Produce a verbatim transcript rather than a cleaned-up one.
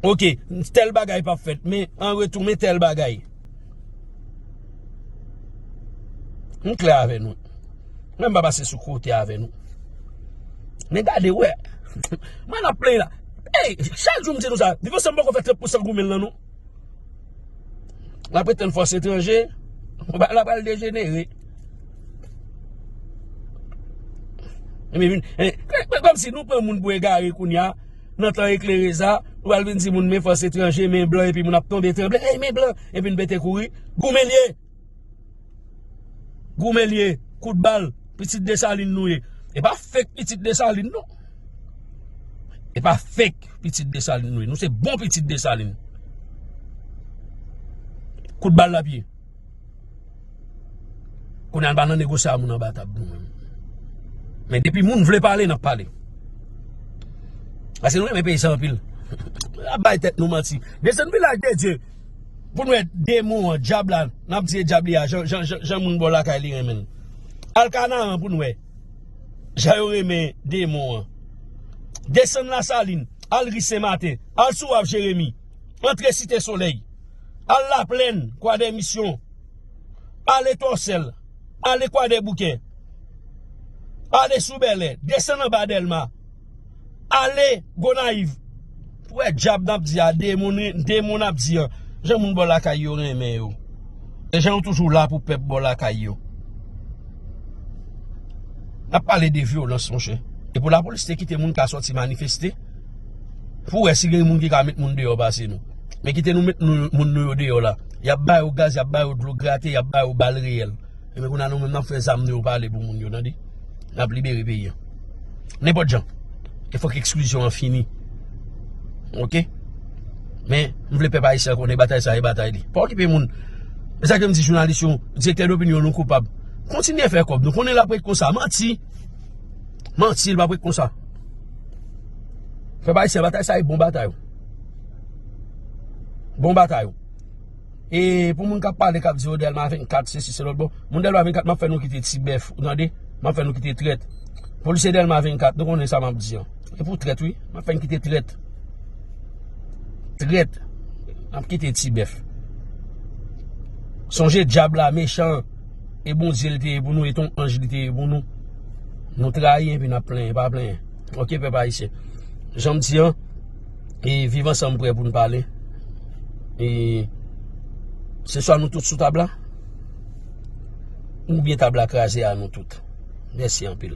Ok, tèl bagay p ap fèt, men an retou, men tèl bagay. M klè avè nou. Mwen m pa pase sou kote avè nou. Men gade, wè. Mwen ap plenn la. Ey, chak jou m di nou sa. Viv Ansanm poko fè trant pousan goumen l nan, non. L ap pretann fòs etranje. Bagay la pral dejenere. Ebyen, vin, eh, kòm si nou pran moun pou egare kounye a, nan tan eklere sa, ou al vin di moun, men fòs etranje, men blan, epi moun ap tonbe tranble, ey, men blan, epi n pete kouri. Goumen l ye. Goumen l ye. Kout bal. Pitit Desalin nou ye. E pa fake pitit Desalin, non. E pa fake pitit Desalin nou ye. Nou se bon pitit Desalin. Kout bal l ap ye. Kounye a n pa nan negosye a moun anba tab nou menm. Men depi moun vle pale, n ap pale. Paske nou renmen peyi sa anpil. N ap bay tèt nou manti. Desann Vilaj de Dye. Pou n wè demon an, dyab la, n ap di e dyab li a, jan, jan, jan, jan moun bò lakay li renmen l. Al Kanaran pou n wè. Jan yo renmen demon an. Desann Lasalin, al ri Senmaten, al sou waf Jeremi, antre Site Solèy, al Laplèn, Kwadèmisyon, ale Tòsèl, ale Kwadèboukè, ale sou Bèlè, desann anba Dèlma, ale Gonayiv. Pou wè dyab n ap di a, demon, demon n ap di an. Jan moun bò lakay yo renmen yo. E jan yo toujou la pou pèp bò lakay yo. N ap pale de vyolans, monchè. E pou lapolis te kite moun ka sòti manifeste, pou wè si gen moun ki ka met moun deyò pase nou. Men kite nou met nou, moun nou yo deyò la. Y ap ba yo gaz, y ap ba yo dlo grate, y ap ba yo bal reyèl. Ebyen, kounye a nou menm n ap fè zam nou yo pale pou moun yo, tande. N ap libere peyi a. Nenpòt jan. E fòk eksklizyon an fini. Ok? Men, m vle pèp ayisyen an konnen batay sa a e batay li. Pa okipe moun. E sa ke m di jounalis yo, direktè dopinyon nou koupab. Kontinye fè kòb. Nou konnen l ap ret konsa. Manti. Manti, l p ap ret konsa. Pèp ayisyen, batay sa a e bon batay. Bon batay. E pou moun k ap pale, k ap di yo Dèlma vennkat, sesi, se lòt bò. Moun Dèlma vennkat, m ap fè nou kite ti bèf, ou tande? M ap fè nou kite trèt. Polisye Dèlma vennkat, nou konnen sa m ap di an. E pou trèt, wi. M ap fè n kite trèt. Trèt. M ap kite ti bèf. Sonje dyab la mechan. E Bondye l te ye pou nou, e t on anj li te ye pou nou. Nou trayi, epi n ap plenyen, pa plenyen. Ok, pèp ayisyen. Jan m di an, e Viv Ansanm prè pou n pale. E se swa nou tout sou tab la, oubyen tab la kraze a nou tout. Mèsi anpil.